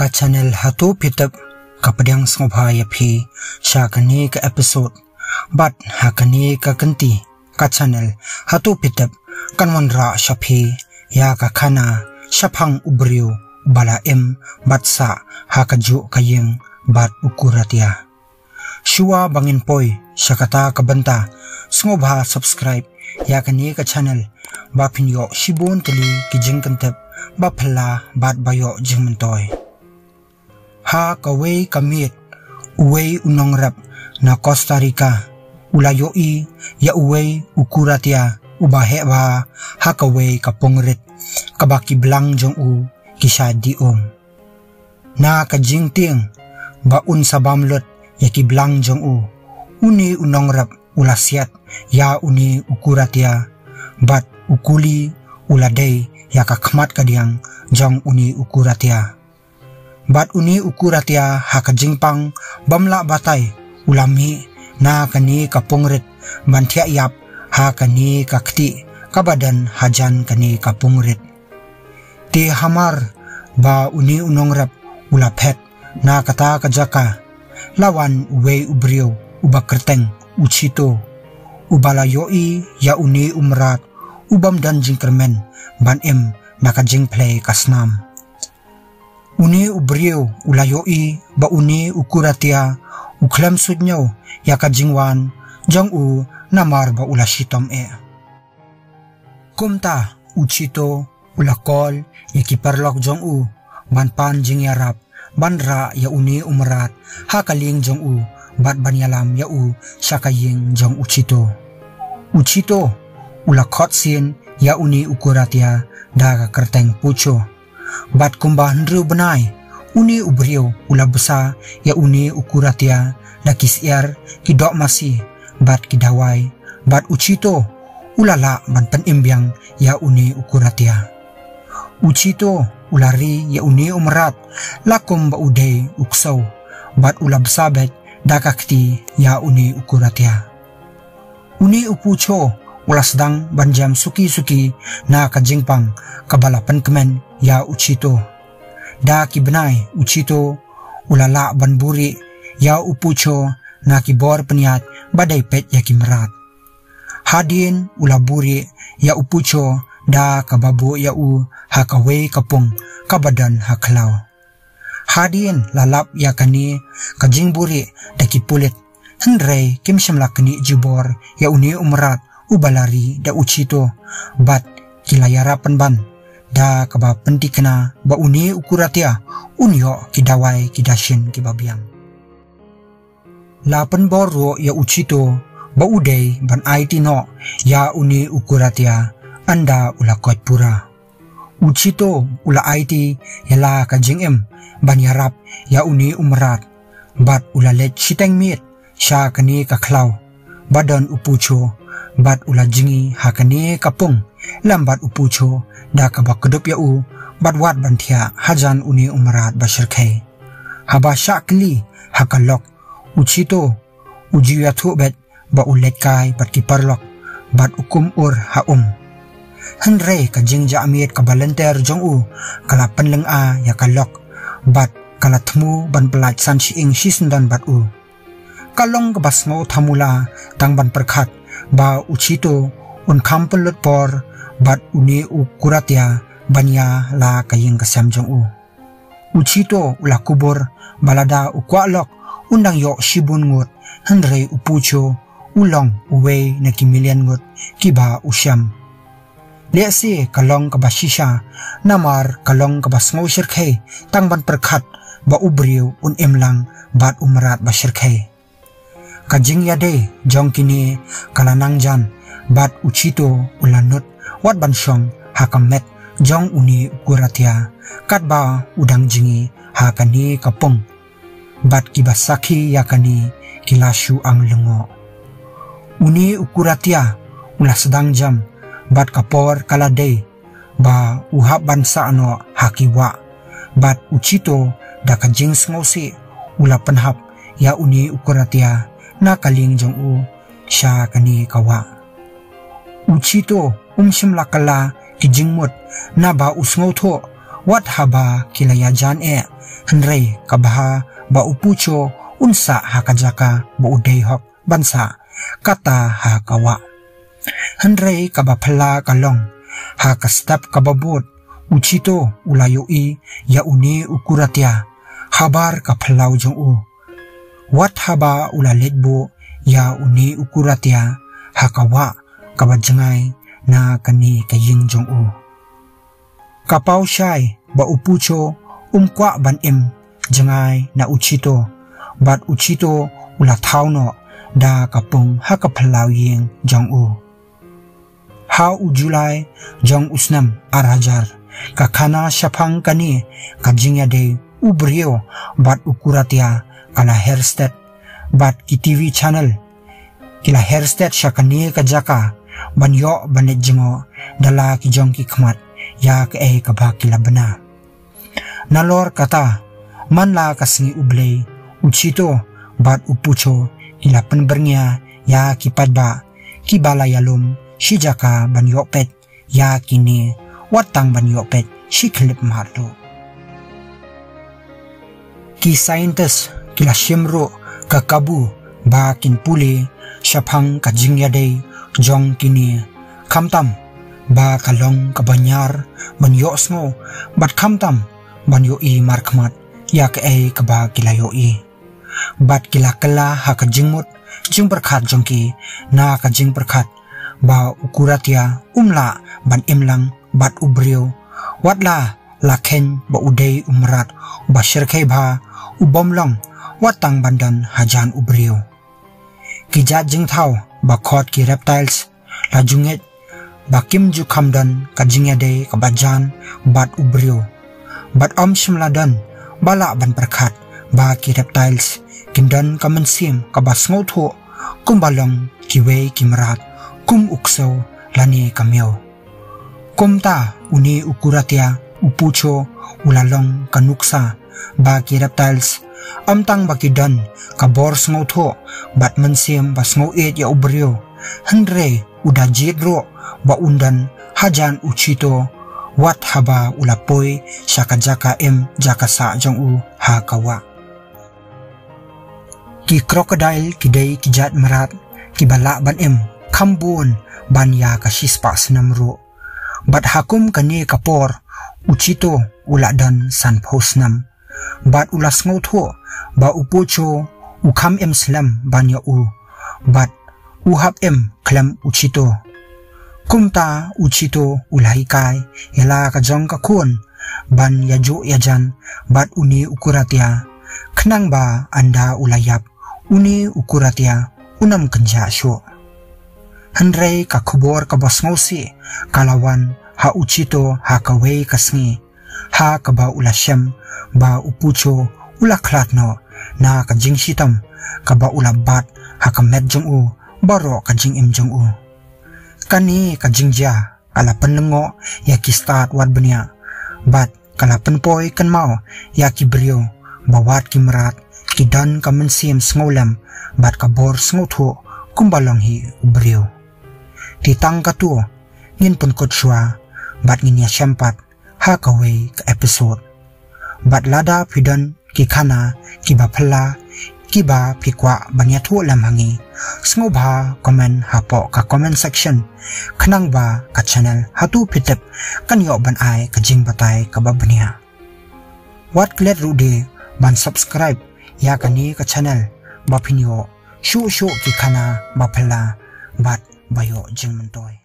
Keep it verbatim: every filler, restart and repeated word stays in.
Ka channel Hato Phi Tip ka pdiang sngewbha ïa phi sha kane ka episode. Bad ha kane ka kynti ka channel Hato Phi Tip kan wanrah sha phi ïa ka khana shaphang u briew ba la im bad sah ha kajuh ka ïing bad u kuratia. Shuwa ba ngin poi sha kata ka bynta, sngewbha subscribe ïa kane ka channel ba phin ïoh shibun tylli ki jingkyntip ba phylla bad ba ïoh jingmyntoi. Ha kawei ka miet, uwei u nongrep na Costa Rica u la ïohi ïa uwei u kuratia uba heh bha ha kawei ka pung rit kaba ki blang jong u ki shah dih um. Na ka jingtieng ba un sa bam lut ïa ki blang jong u, une u nongrep u la siat ïa une u kuratia, bad u kuli u la dei ïa ka khmat kadiang jong une u kuratia. Bad une u kuratia ha ka jingpang bym lah batai u la mih na kane ka pung rit ban thiah ïap ha kane ka kti kaba don hajan kane ka pung rit. Te hamar ba une u nongrep u la phet na kata ka jaka, la wan uwei u briew uba kyrteng u Chito, uba la ïohi ïa une u mrad u bym don jingkyrmen ban im na ka jingphlei ka snam. Une u briew u la ïohi ba une u kuratia u khlem suidñiew ïa ka jingwan jong u namar ba u la shitom eh. Kumta u Chito u la call ïa ki paralok jong u ban pan jingïarap ban rah ïa une u mrad ha ka lieng jong u bad ban ïalam ïa u sha ka ïing jong u Chito. U Chito u la khot sien ïa une u kuratia da ka kyrteng Pucho. Bad kumba hynriew bnai, une u briew u la bsa ïa une u kuratia da ki syiar, ki doh masi bad ki dawai. Bad u Chito u la lah ban pynim biang ïa une u kuratia. U Chito u la ri ïa une u mrad la kumba u dei u ksew, bad u la bsa beit da ka kti ïa une u kuratia. Une u Pucho u la sdang ban jam suki suki na ka jingpang kaba la pynkmen ïa u Chito. Da ki bnai u Chito u la lah ban buhrieh ïa u Pucho na ki bor pynïaid ba dei peit ïa ki mrad. Hadien u la buhrieh ïa u Pucho da kaba buh ïa u ha kawei ka pung kaba don ha khlaw. Hadien la lap ïa kane ka jingbuhrieh da ki pulit, hynrei kim shym la knieh jubor ïa une u mrad uba la ri da u Chito, bad ki la ïarap pynban da kaba pynthikna ba une u kuratia un ïoh ki dawai ki dashin kiba biang. La pynbor ruh ïa u Chito ba u dei ban aiti noh ïa une u kuratia ynda u la koit pura. U Chito u la aiti ïa la ka jingim ban ïarap ïa une u mrad, bad u la leit shiteng miet sha kane ka khlaw ba don u Pucho, bad u la jngi ha kane ka pung lem bad u Pucho da kaba kdup ïa u bad wad ban thiah hajan une u mrad ba shyrkhei. Haba shah kylli ha ka lok, u Chito u ju ïathuh beit ba u leit kai bad ki paralok bad u kum ur ha um. Hynrei ka jingjahmiet kaba lynter jong u ka la pynlynga ïa ka lok, bad ka la thmu ban pyllait san shi ing shi syndon bad u. Ka long kaba sngew thamula tang ban pyrkhat ba u Chito un kham pynlut por bad une u kuratia ban ïa la ka ïing ka sem jong u. U Chito u la kubur ba lada u kwah lok un dang ïoh shibun ngut, hynrei u Pucho u long uwei na ki million ngut kiba u shem. Lehse ka long kaba shisha, namar ka long kaba sngew shyrkhei tang ban pyrkhat ba u briew un im lang bad u mrad ba shyrkhei. Ka jingïadei jong kine ka la nang jan, bad u Chito u la nud wat ban shong ha ka met jong une u kuratia katba u dang jngi ha kane ka pung. Bad kiba sakhi ïa kane ki la shu ang lyngngoh. Une u kuratia u la sdang jam, bad ka por ka la dei ba u hap ban sah noh ha ki wah. Bad u Chito da ka jingsngewsih u la pynhap ïa une u kuratia na ka lieng jong u sha kane ka wah. U Chito um shym la kylla ki jingmut naba u sngewthuh Wat haba ki la ïajan eh, hynrei ka bha ba u Pucho un sah ha ka jaka ba u dei hok ban sah, kata ha ka wah. Hynrei kaba phylla ka long, ha ka step kaba bud, u Chito u la ïohi ïa une u Kuratia habar ka phyllaw jong u. Wat haba u la leit buh ïa une u Kuratia ha ka wah kaba jngai na kane ka ïing jong u. Ka paw shai ba u Pucho um kwah ban im jngai na u Chito, bad u Chito u la thaw noh da ka pung ha ka phyllaw ïing jong u. Ha u July jong u snem ar hajar, ka khana shaphang kane ka jingïadei u briew bad u Kuratia ka la her stet, bad ki T V channel ki la her stet sha kane ka jaka ban ïoh ban leit jngoh da la ki jong ki khmat ïa kaei kaba ki la bna. Nalor kata, man la ka sngi U Blei, u Chito bad u Pucho ki la pynbyrngia ïa ki paidbah kiba la ïalum shi jaka ban ïoh peit ïa kine, wat tang ban ïoh peit shi khyllipmat ruh. Ki scientist ki la shim ruh ka kabu ba kin pule shaphang ka jingïadei jong kine, khamtam ba ka long kaba ñiar ban ïohsngew, bad khamtam ban ïohi markhmat ïa kaei kaba ki la ïohi. Bad ki la kylla ha ka jingmut jingpyrkhat jong ki, na ka jingpyrkhat ba u Kuratia um lah ban im lang bad u briew, wat la la kheiñ ba u dei u mrad uba shyrkhei bha, u bym long wat tang ban don hajan u briew. Ki jait jingthaw ba khot ki reptiles la ju ngeit ba kim ju kham don ka jingïadei kaba jan bad u briew. Bad ym shym la don ba lah ban pyrkhat ba ki reptiles kin don ka mynsiem kaba sngewthuh kumba long kiwei ki mrad, kum u ksew lane ka miaw. Kumta une u Kuratia, u Pucho, u la long ka nuksa ba ki reptiles ym tang ba ki don ka bor sngewthuh bad mynsiem ba sngewieit ïa u briew, hynrei u da jied ruh ba un don hajan u Chito wat haba u la poi sha ka jaka im jaka sah jong u ha ka wah. Ki crocodile ki dei ki jait mrad kiba lah ban im kham bun ban ïa ka shispah snem ruh. Bad ha kum kane ka por u Chito u la don sanphew snem. Bad u la sngewthuh ba u Pucho u kham im slem ban ïa u, bad u hap im khlem u Chito. Kumta u Chito u la hikai ïa la ka jong ka khun ban ïajuh ïajan bad une u Kuratia, khnang ba ynda u la ïap une u Kuratia un ym kynjah shuh. Hynrei ka khubor kaba sngewsih ka la wan ha u Chito ha kawei ka sngi, ha kaba u la shem ba u Pucho u la khlad noh na ka jingshitom kaba u la bat ha ka met jong u baroh ka jingim jong u. Kane ka jingjia ka la pynlyngngoh ïa ki stad wad bniah, bad ka la pynpoi kynmaw ïa ki briew ba wat ki mrad ki don ka mynsiem sngewlem bad ka bor sngewthuh kumba long hi u briew. Te tang katto ngin pynkut shuwa bad ngin ïashem pat ha kawei ka episode. Bad lada phi don ki khana kiba phylla kiba phi kwah ban ïathuh lem ha ngi, sngewbha comment hapoh ka comment section, khnang ba ka channel Hato Phi Tip kan ïoh ban ai ka jingbatai kaba bniah. Wat klet ruh de ban subscribe ïa kane ka channel ba phin ïoh shuh shuh ki khana ba phylla bad ba ïoh jingmyntoi.